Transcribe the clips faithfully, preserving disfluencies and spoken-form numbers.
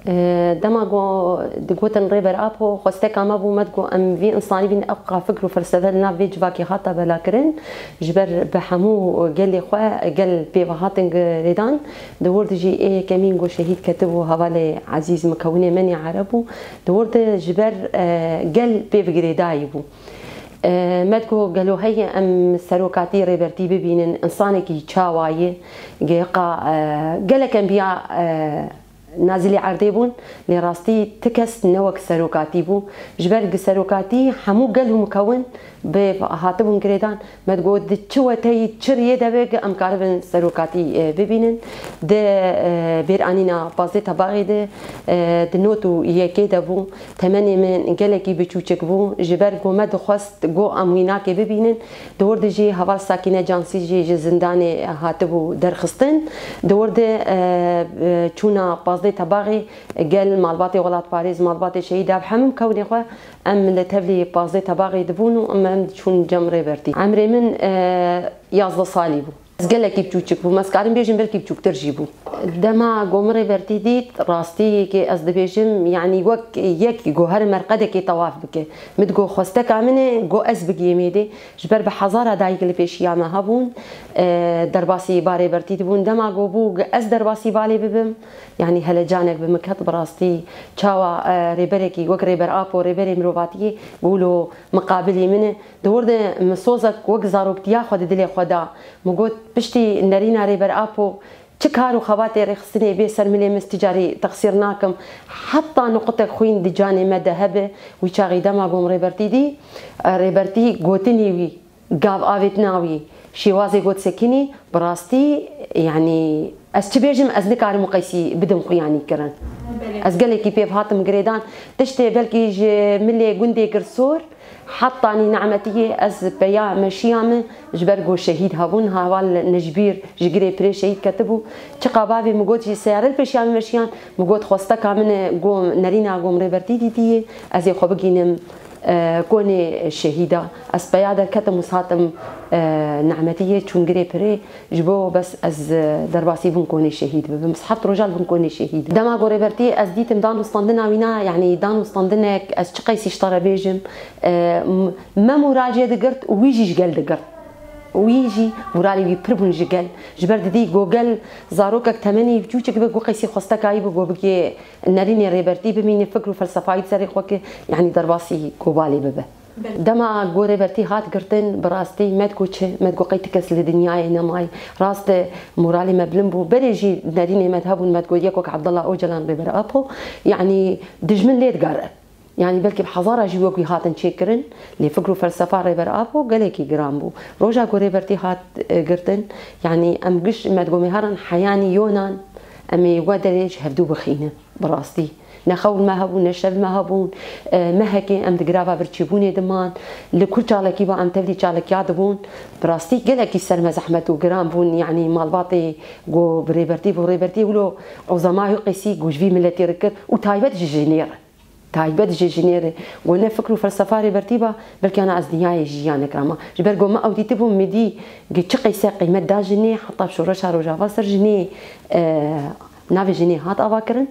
E, dema ku digotin Rêber Apo, xwesteka me bû, me digot em vî însanî bîn, ewqa fikr û felsefe li nav vê civakê hata belakirin. Ji ber bi hemû gelê xwe, gel pê ve hatin girêdan. Di wir de jî ê yekemîn ku şehîd ketibû, hevalê ezîz Mikewinê Menî Ereb bû. Di wir de ji ber, e, gel pê ve girêdayî bû. E, me digot gelo heye em serokatî Rêbertî bibînin, însanekî çawa ye, ge qa, e, gelek em biya, e, Nazilî erdê bûn, lê rastî ti kes ne wek serokatî bû. Ji ber gi serokatî hemû gel û mikewin bi hatibûn girêdan. Me digot, di çi weteyî, çi riyê de be, em karibin serokatî, e, bibînin. Di, e, bêranîna pazdeh Tebaxê de, e, di not û yekê de bû. Temenê min gelekî biçûçik bû. Ji ber ku me dixwest ku em wî nakê bibînin, di wir de jî heval Sakîne Cansî jî ji zindanê hatibû derxistin. Di wir de, e, e, çûna pazdeh Tebaxê, gel malbatê welatparêz, malbatê şehîd, ev hemû kewnê xwe em li tevlî pazdeh Tebaxê dibûn û em, em diçûn cem Rêbertî. Emrê min, e, yazdeh salî bû. Ez gelekî biçûçik bûm, ez karim bêjim belkî biçûktir jî bû. Dema ku min Rêbertî dît, rastî yekê ez dibêjim, yanî wek yek ku her merqedekê tewaf bike. Min digot, xwesteka min e ku ez bigihêm êdê. Ji ber bi hezara dayik li pêşiya me hebûn, e, derbasî ba Rêbertî dibûn. Dema ku bû ku ez derbasî balê bibim, yanî helecanek bi min ket, bi rastî çawa, e, rêberekî wek Rêber Apo, rêberê mirovatiyê, ku wilo miqabilî min e. Di wir de min sozek wek zaroktiya xwe di dilê xwe da. Min got, piştî nerîna Rêber Apo çi kar û xebatê rêxistinê bê ser milê min, ez ti carî texsîr nakim. Heta nuqtek xwîn di canê me de hebe, wî çaxî dema ku min Rêbertî dî, e, Rêbertî gotinî wî, gav avêtina wî, şêwazê got sekinî, bi rastî, yanî, ez çi bêjim, ez nikarim û qeysî bidim xuyanî kirin. Belê. Ez gelekî pê hatim girêdan. Tiştê belkî ji milê gundê Girsor, hetanî Nemetiyê ez peya meşiya min, ji ber ku şehîd hebûn, heval Necbîr ji girê pirê şehîd ketibû. Çiqa bavê min got jî seyare li pêşiya min meşiyan, min got, xwesteka min e ku nerîna ku min Rêbertî dîtiye, ez ê xwe bigînim, e, konê şehîda. Ez peya derketim û hatim, e, Nemetiyê, çûm girê pirê. Ji bo bes ez, e, derbasî bin konê şehîd bibim. Ez heft roja li bin konê şehîd. Dema ku Rêbertî ez dîtim dan û standina wî na, yanî dan û standinek, ez çi qeysî ji te re bêjim, e, m-, me moral jê digirt û wî jî ji gel digirt. Wî jî moralê wî pir bûn ji gel. Ji ber didî ku gel zarokek temenî çûçik be, ku qeysî xwestekayî bi ku bigê nerînê Rêbertî bimîne, fikr û felsefayî di serê xwe ke, yanî derbasî ku balê bibe. Belê. Dema ku Rêbertî hat girtin, bi rastî me digot çi, me digot qey ti kes li dinyayê nemayî. Rast e, moralê me bilind bû. Berê jî nerînê me de hebûn, me digot yek wek Abdullah Ocalan, Rêber Apo, yanî dijmin lê digere. Yanî belkî bi hezara jî wek wî hatin çêkirin, lê fikr û felsefa Rêber Apo gelekî giran bû. Roja ku Rêbertî hat, e, girtin, yanî em giş me digot mêharan heyanî yonan, em ê we derê ji hevdû bixînin. Bi rastî. Ne xew li me hebûn, ne şev li me hebûn. E, mehekê em di girava birçîbûnê diman. Li ku çalakî ba em tevlî çalakiya dibûn. Bi rastî gelekî ser me zehmet û giran bûn. Yanî malbatê ku bi Rêbertî bû, Rêbertî wilo uzema wî qeysî ku ji vî miletî re kir û taybet ji jinê re. Taybet ji jinê re. Ku ne fikr û felsefa Rêbertî ba, belkî ana ez dinyayê jiyanek ra ma. Ji ber ku me ew dîtibû, min dî, gi çi qeyse qîmet da jinê, heta şoreşa Rojava ser jinê, e, navê jinê hat avakirin.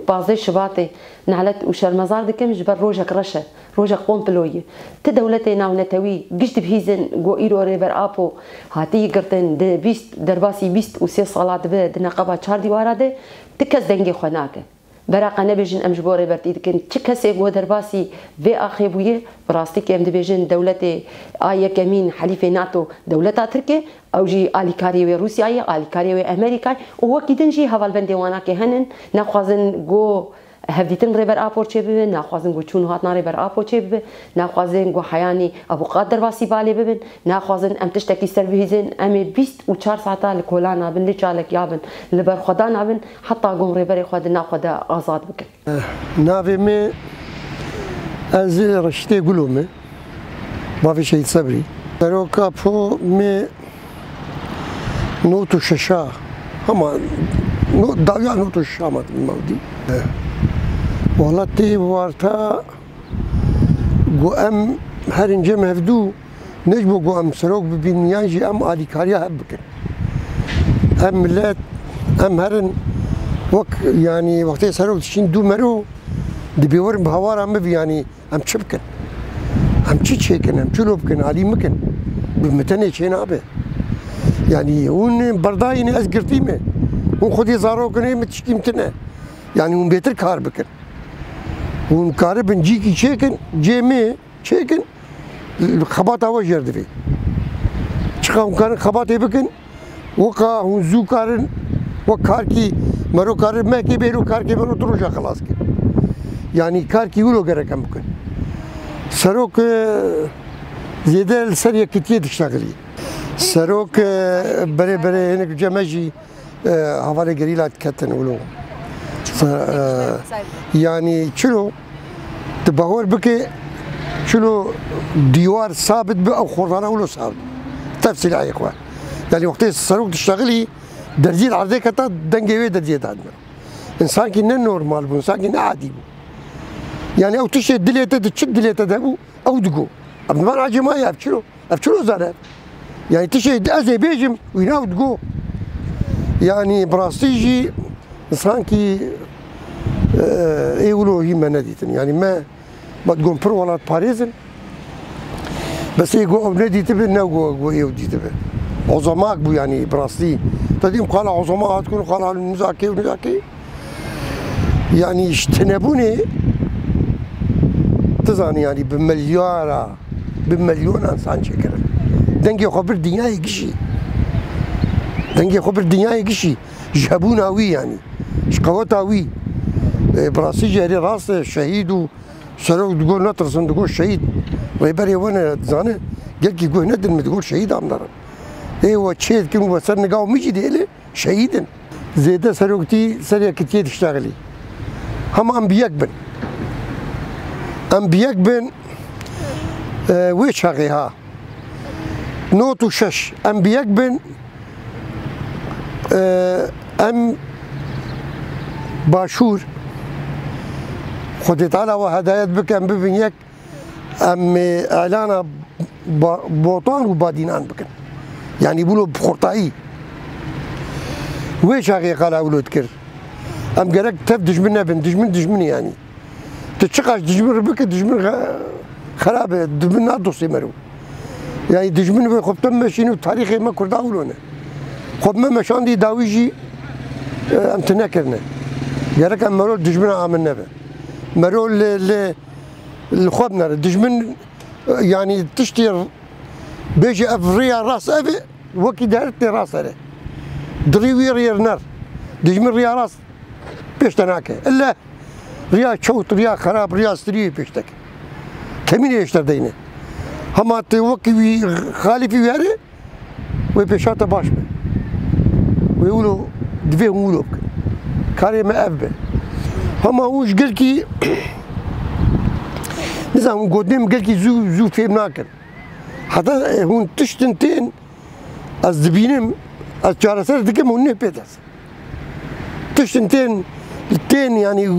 Pazdeh Şibatê nelet û şermezar dikim, ji ber rojek reş e, rojek komplo ye. Ti dewletê navnetewî giş dibihîzin, ku îro Rêber Apo hatî girtin, di bîst, derbasî bîst û sê sala dibe di neqeba çar dîwara de, ti kes dengê xwe nake. Beraqa nebêjin em ji bo Rêbertî dikin. Çi kesê ku derbasî vê axê bûye, bi rastî ke em dibêjin dewletê a yekemîn helîfê nato dewleta Tirk e, ew jî alîkariyê wê Rûsyayê, alîkariyê wê Amerîkayê û wekî din jî hevalbendê wana ke henin, naxwazin ku hevdîtin Rêber Apo çêbibe, naxwazin ku çûn û hatina Rêber Apo çêbibe, naxwazin ku heyanî avûqat derbasî balê bibin, naxwazin em tiştekî ser bihîzin, em ê bîst û çar saeta li kolana bin, li çalekiya bin, li berxwedana bin, heta ku em rêberê xwe di nav xwe de azad bikin. Navê me, ez Reşîdê Gulo me, bavê Şehîd Sebrî. Seroka po me not û şeşa, hema no-, dawiya not û şeşa ma mewdî. Wala tê warta ku em herin cem hevdû, ne ji bo ku em serok bibînin, yan jî em alîkariya hev bikin. Em milet, em herin Wek, yanî, wextê serok dişîn dû mero, dibê werin bi hawara min bî, yanî, em çi bikin? Em çi çêkin? Em çi lo bikin? Alî min kin. Bi min tenê çê nabe. Yanî, hûn berdayî ne, ez girtî me. Hûn xwedî zarok in, ê min tiştî min tine. Yanî, hûn bêtir kar bikin. Hûn karibin cîkî çêkin, cê me çêkin, xebata we jêr divê. Çiqa hûn karin xebatê bikin, weka hûn zû karin, wek karkî mero karin mehkê bêro karkê mero du roja xelas kin. Yanî karkî wilo gerek em bikin. Serok, e, zêde li ser yekitiyê diştexilî. Serok, e, berê berê hinek cem me jî, e, hevalê gerîla diketin wilo. Se-, e, yanî çilo? Tu bahwer bike, çilo dîwar sabit bi, ew xordana wilo sabit. Tev silahê xwe. Yanî wextê serok diştexilî, derzî li erdê keta, dengê wê derziyê dadin. Însankî ne normal bû, însankî ne adî bû. Yanî ew tiştê dilê te di çi dilê te de bû, ew digo. Ev diman acê ma ye, ev çilo? Ev çilo zane? Yanî tiştê ez ê bêjim, wîna ew digo. Yanî bi rastî jî însankî, e, ê wilo hî me nedîtin. Yanî me, me digon pir welatparêz in. Bes ê go ew nedîtibe, ne go, go ê ew dîtibe. Ozamak bû yanî bi rastî. Te dîm qala ozama hat kun, qala nizakê û nizakê. Yanî ji tinebûnê, tu zanî, yanî bi milyara, bi milyona însan çêkirin. Dengê xwe bir dinyayê gişî. Dengê xwe bir dinyayê gişî. Ji hebûna wî yanî. Ji qeweta wî. E, bi rastî jî herî rast e, şehîd û serok digot netirsin, digot şehîd. Rêberê we ne dizane, gelkî guh nedin min, digot şehîd amdarin. Ê we çê dikin, we ser nigaw min jî dihêlê. Şehîd in. Zêde seroktî ser yekitiyê diştexilî. Hema em bi yek bin. Em bi yek bin, e, wê çaxê ha. Not û şeş. Em bi yek bin, e, em başûr. Xwedê Teala we hedayet bike, em bibin yek. Em ê elana ba-, botan û badînan bikin. Yanî bûlo bi xurtayî. Wê çaxê qala wilo dikir. Em gerek tev dijmin nebin. Dijmin dijminî yanî. Tu çiqas dijmin re bike, dijmin xe-, xerab e. Dijmin nadostê mero. Yanî dijmin wê xwe bi te meşîn û tarîxê me Kurda wilo ne. Xwe bi me meşandî dawî jî, e, em ti nekirine. Gerek em mero dijmina amin nebe. Mero li, li Li xwe binere. Dijmin, e, yanî tiştê bêje ev riya rast ev e, wekî der tê rast ere. Di rî wî riyê ner. Dijmin riya rast pêş te nake. Îlle riya çewt, riya xerab, riya stirî pêş te ke. Temînê hêşter deyne. Hema tê wekî wî xalîfî wî here, wê pêşa te baş be. Wê wilo, divê hûn wilo bikin. Karê me ev be. Hema hûn ji gelkî, nizam hûn gotinê min gelkî zû, zû fêm nakin. Heta, e, hûn tiştin tên, ez dibînim, ez çareser dikim, hûn nê pê dest. Tiştin tên, tên, yanî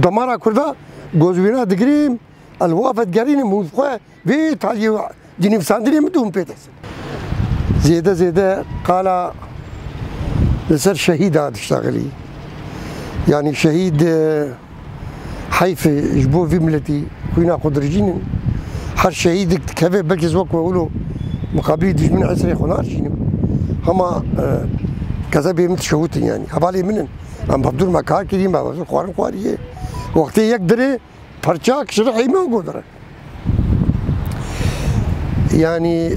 damara Kurda, gozwîna digirim, ez li we vedgerînim, hûn xwe vê taliyê di nivîsandinê min de hûn pê dest. Zêde zêde qala li ser şehîda diştexilî. Yanî şehîd, e, heyf e ji bo vî miletî xwîna xwe dirijînin. Her şehîdik dikeve, belkî ez wek we wilo muqabilî dijmin esrê xwe narijînim. Hema, e, kezebê min dişewitin yanî. Hevalê min in. Em bi dûr me kar kirî, me bi dûr xwarin xwariye. Wextê yek dirê, perçak ji rihê me û go dire. Yanî,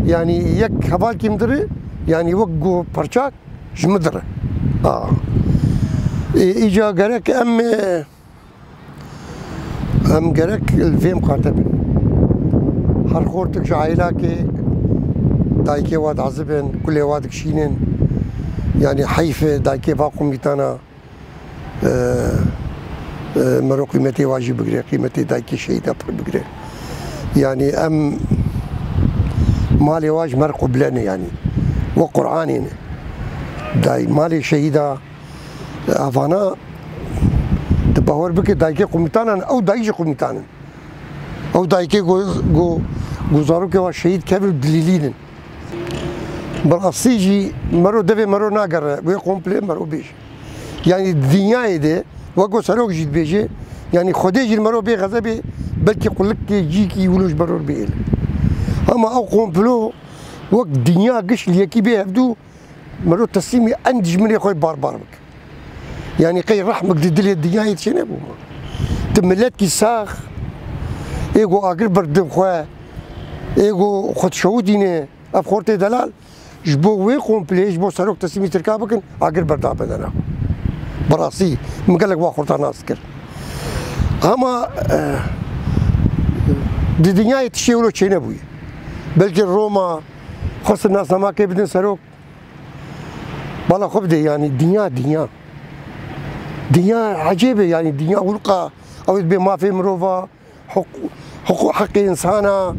yanî yek hevalkî min dire, yanî wek go perçak ji min dire. A. Ê, îca gerek em, e, em gerek li vê miqate bin. Her xortik ji aîlakê dayikê wa diezibin, kulê wa dikişînin. Yanî heyf e dayikê va qumîtana. E, e, mero qîmetê wa jî bigire, qîmetê dayikê şehîda pir bigire. Yanî em malê wa ji me re quble ne yanî. We Qur'anê ne. Day malê şehîda, e, evana tu bawer bike dayikê qumîtanan, ew dayik jî qumîtan in. Ew dayikê go, go, go zarokê wa şehîd kevir dilîlînin. Bi rastî jî mero devê mero nagere, wê komplê mero bêje. Yanî di dinyayê de, wek ku serok jî dibêje, yanî Xwedê jî li mero bê xezebê, belkî qulikê cîkî wilo ji mero bê hêle. Hema ew komplo wek dinya giş li yekî bê hevdû, mero teslîmî en dijminê xwe barbar bike. Yanî qey rehmek di dilê dinyayê çênebû. Tu miletkî sax, ê ku agir berdin xwe, ê ku xwe dişewitîne, ev xortê delal, ji bo wê komplê, ji bo serok teslîmî Tirka bikin, agir berda bidene. Bi rastî, min gelek wa xorta nas kir. Hema, eh, di dinyayê tiştê wilo çênebûye. Belkî Roma xwestin nasnamakê bidin serok. Bala xwe bidê, yanî dinya, dinya. Dinya ecêb e, yanî dinya wulqa, ew ê dibê mafê mirova, hiqû-, hiqû-, heqê insana,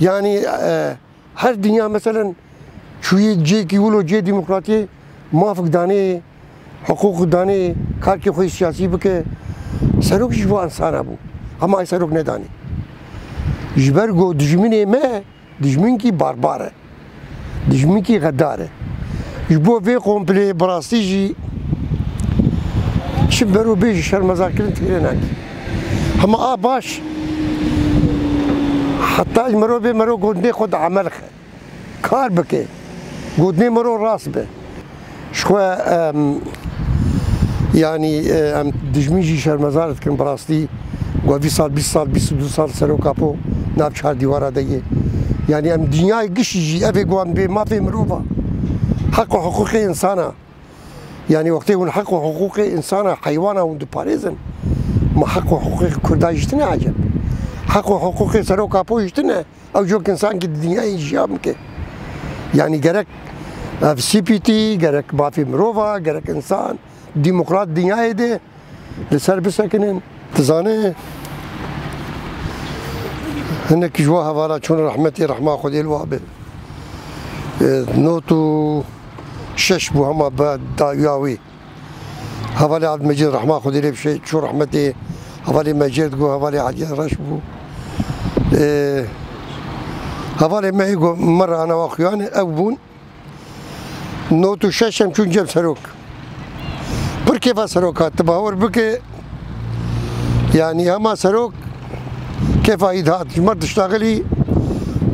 yanî, eh, her dinya, meselen, çûyê cêkî wilo cê demokratiyê, mafik danê, hiqûq danê, karkê xwe yê siyasî bike. Serok jî ji bo insana bû. Hema ay serok nedanê. Ji ber ku dijminê me, dijminkî barbar e. Dijminkî xedar e. Ji bo vê komplê bi rastî jî çi bero bê jî şermezarkirin têrê nake. Hema a baş, heta ji mero bê mero gotinê xwe di emel xe. Kar bike. Gotinê mero rast be. Ji xwe, em, yanî, e, em dijmin jî şermezar dikin bi rastî. Ku vîst sal, bîst sal, bîst û du sal Serok Apo nav çar dîwara de ye. Yanî em dinyayê gişî jî evê ku em bê mafê mirova, heq û hiqûqê insana. Yanî wextê hûn heq û hiqûqê insana, heywana hûn diparêzin, ma heq û hiqûqê Kurda jî tine eceb? Heq û hiqûqê Serok Apo jî tine? Ew jok insankî di dinyayê jiyan bike. Yanî gerek ev C P T, gerek mafê mirova, gerek insan, demokrat dinyayê de li ser bisekinin. Dizane, hinek ji wa hevala çûn rehmetê, rehma Xwedê li wa be. E, not û şeş bû hema be dawiya wê. Hevalê Abdülmecid rehma Xwedê lê bişê çû rehmetê. Hevalê Mecid go, hevalê Hecî Reş bû. Ee, hevalê me go me re ana wa xuyanê ew bûn. Not û şeş em çûn cem serok. Pir kêfa serok hat, tu bawer bike. Yanî hema serok kêfa îd hat. Ji me diştaxilî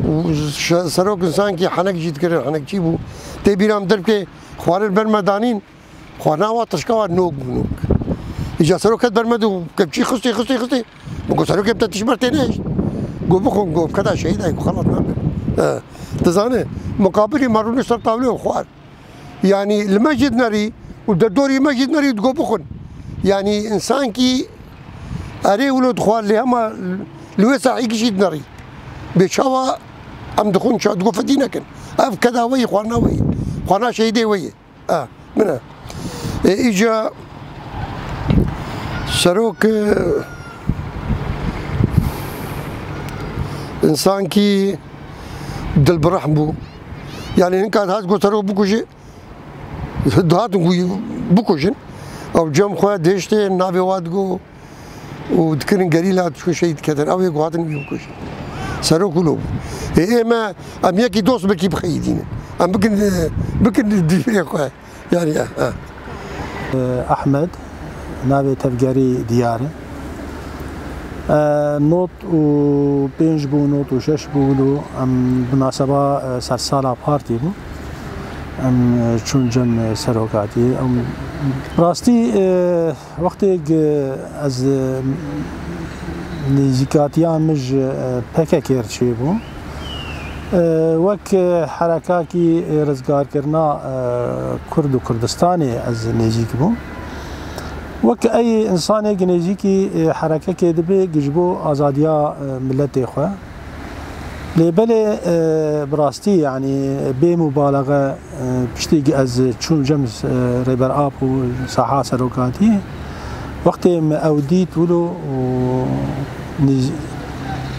û şe-, serok insankî henek jî dikirin, henekçî bû. Tê bîra min derbke xwarin ber me danîn. Xwarina wa tişka wa nok bû nok. Îca serok ket ber me de kepçî xistê, xistê, xistê. Min got, "Serokê, te tişt ber tê nehişt." Got, "Bixwin," got, "keda şehîd ay, got, xelat nabe." E, dizane, muqabilî me rûnî ser tavlê û xwar. Yanî li me jî dinerî û derdorî me jî dinerî digot, "Bixwin." Yanî însankî erê wilo dixwar lê hema li wê sahî gişî dinerî. Bê çawa em dixwin ça digot fedî nekin. Ev keda we yî, xwarina we yî. Xwarina şehîdê we yî. A, min e. E, îca serok, e, însankî dilbirehm bû. Yanî hinka dihat got serok bikuje, dihatin ku bikujin. Ew cem xwe dêştê navê wa digo. û dikirin gerîla, diçûn şehîd diketin. Ew ê ku hatin wî bikujin. Serok wilo bû. Ê, ê me, em yekî dost bekî bixeyidînin. Em bikin, bikin dîvê xwe. Yanî, e, e. Ehmed, navê tevgerî diyar e. E, not û pênc bû, not û şeş bû wilo. Em bi naseba, e, sersala partî bû. Em, e, çûn cem, e, serokatî. Em, rastî, e, Wextê ez, e, nêzîkatiya min ji, e, P K K re çêbû, e, wek, e, herekakî, e, rizgarkirina, e, Kurd û Kurdistanê ez nêzîk bûm. Wek ey însanêk nêzîkî, e, herekekê dibe ji bo azadiya, e, miletê xwe. Lê belê, e, bi rastî, yanî bê mubalaxe, e, piştî ku ez çûm cem, e, Rêber Apo û saha serokatî, wextê min ew dît wilo û nîz-,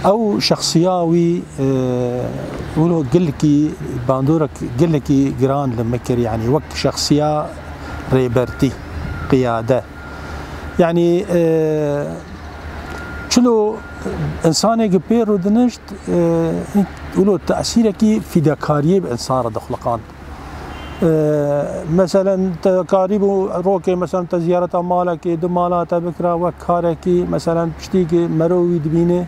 ew şexsiya wî, e, wilo gelekî bandorek gelekî giran li min kir, yanî wek şexsiya rêbertî, qiyade. Yanî, e, çilo însanê ku pê rûdinişt, e, wilo tesîrekî fîdekariyê bi însan re dixuliqand. Ee, meselen, te karîbû rokê, meselen, te ziyareta malekê, du mala te bikira wek karekî, meselen, piştî ki mero wî dibîne.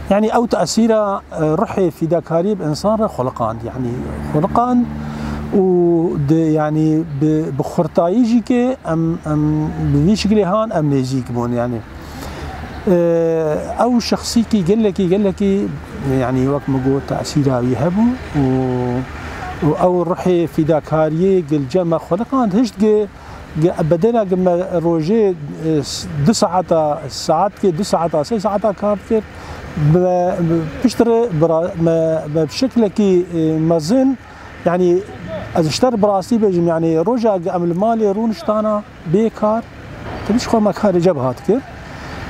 Yanî ew tesîra, e, ruhê fîdakariyê bi insan re xuliqand. Yanî xuliqand û di, yanî bi, bi xurtayî jî ki em, em bi vî şiklê han em nêzîk bûn. Yanî, e, ew şexsîkî gelekî, gelekî, yanî wek min got, tesîra wî hebû û, û ew ruhê fîdakariyê gilce me xuliqand. Hişt gi Ge-, bedela ge me rojê, e, s-, du saeta, saetkê du saeta, sê saeta kar dikir, me, me piştre bira-, me, me bi şeklekî, e, mezin, yanî ez ji te re bi rastî bêjim, yanî roja ge em li malê rûniştana bê kar, te ji xwe me karê cebiha dikir.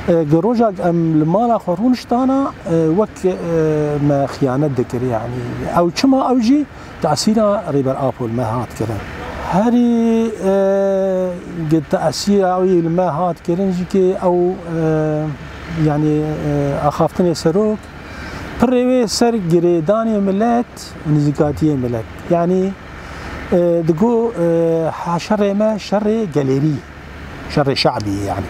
E, ge roja ge em li mala xwe rûniştana, e, wek, e, me xiyanet dikir, yanî ew çima ew jî Tesîra Rêber Apo li me hat kirin. Herî, e, gi tesîra wî li me hat kirin jî ki ew, e, yanî, e, axaftinê serok pirê wê ser girêdanê milet û nizîkatiyê milet. Yanî, e, digo, e, ha şerê me şerê gelêrî, şerê şe'bî yanî.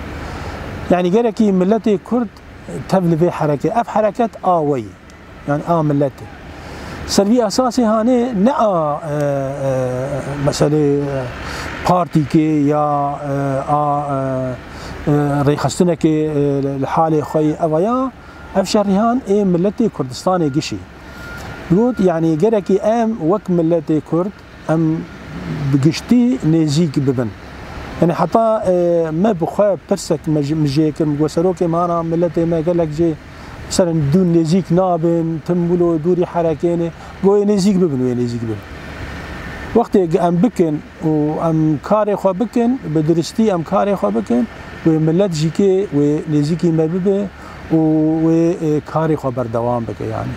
Yanî gerekî miletê Kurd tev li vê hereke. Ev hereket a we yî. Yanî a miletê. Ser vî esasê hanê ne a, e, e, meselê, e, partîkê ya, e, a, e, e, rêxistinekê, e, li halê xwe yî ev ya. Ev şerîhan ê miletê Kurdistanê gişî. Got, yanî gerekî em wek miletê Kurd em bi giştî nêzîk bibin. Yanî heta, e, me bi xwe pirsek me ji, min jê kir, min got, serokê me ana miletê me gelek jê, mesela dû nêzîk nabin, tim wilo dûrî herekêne, got, wê nêzîk bibin, wê nêzîk bibin. Wextê em bikin û em karê xwe bikin, bi duristî em karê xwe bikin, wê milet jî kê wê nêzîkî me bibe, û wê, e, karê xwe berdewam bike, yanî.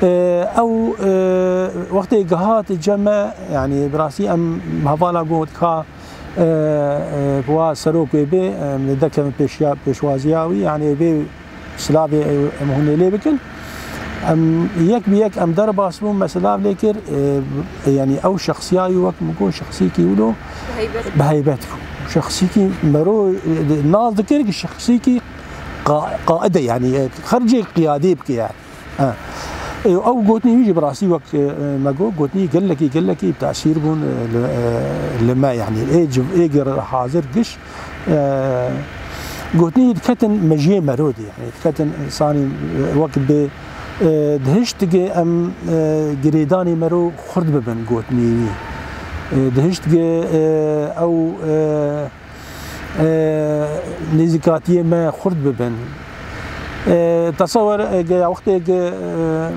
E, ew, e, wextê gihat cem me, yanî, bi rastî em hevala got ka, e, e, wa serok wê bê, em li derkevin pêşiya, pêşwaziya wî, yanî, wê bê silavê, e, em hûn ê lê bikin. Em yek bi yek em derbas bûn, me silav lê kir, e, e, yanî, ew şexsiya wî wek min got, şexsîkî wilo Bi heybet. Bi heybet bû. Şexsîkî mero, e, naz dikir ki şexsîkî qa-, qaide, yanî, e, xercê qiyadê bike, yanî. Ha. E, ew gotinî wî jî bi rastî wek, e, e, me got, gotinî gelekî, gelekî bi tesîr bûn, e, li, e, li me, yanî, ê civ-, ê gir hazir giş, e, gotinî diketin mejiyê mero de, yanî, diketin insanî, e, wek bi, e, dihişt dike em, e, girêdanê mero xurt bibin gotinî wî. E, dihişt dike, e, ew, e, e, nêzîkatiyê me xurt bibin. E, tesewir, e, ge, wextê ge, e,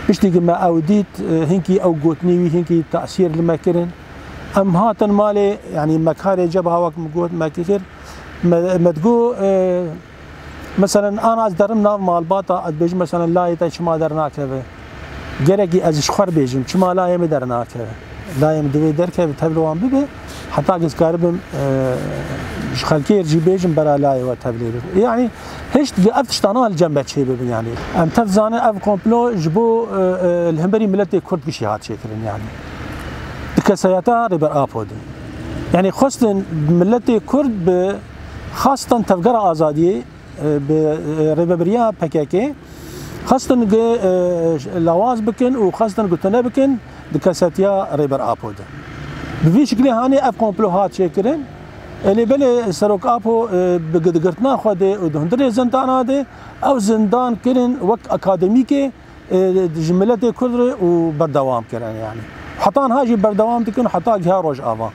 piştî ge me ew dît, e, hinkî ew gotinî wî hinkî tesîr li me kirin. Em hatin malê, yanî me karê cebha wek min got, me kir. Me, me digo, e, Meselen, ana ez derim nav malbata, ez dibêjim, meselen, layê te çima dernakeve? Gerekî ez ji xwe re bêjim, çima layê min dernakeve? Layê min divê derkeve, tev li wan bibe, heta ez karibim, e, ji xelkê re jî bêjim, bera layê we tev lê bibe. Yanî, hişt ev tiştana li cem me çê bibin, yanî. Em tev zanin, ev komplo ji bo, e, e, li hemberî miletê Kurd gişî hat çêkirin, yanî. Di kesayeta Rêber Apo de. Yanî, xwestin miletê Kurd bi xastan tevgera azadiyê, e, bi, e, rêvebiriya P K K xwestin gi, e, lawaz bikin û xwestin gotine bikin di kesetiya Rêber Apo de. Bi vî şiklê hanê ev komplo hat çêkirin. E, lê belê Serok Apo, e, bi gidigirtina xwe de û di hundirê zindana de ew zindan kirin wek akademîkê, e, ji miletê Kurd re û berdewam kirin, yanî. Heta niha jî berdewam dikin, heta giha Rojava.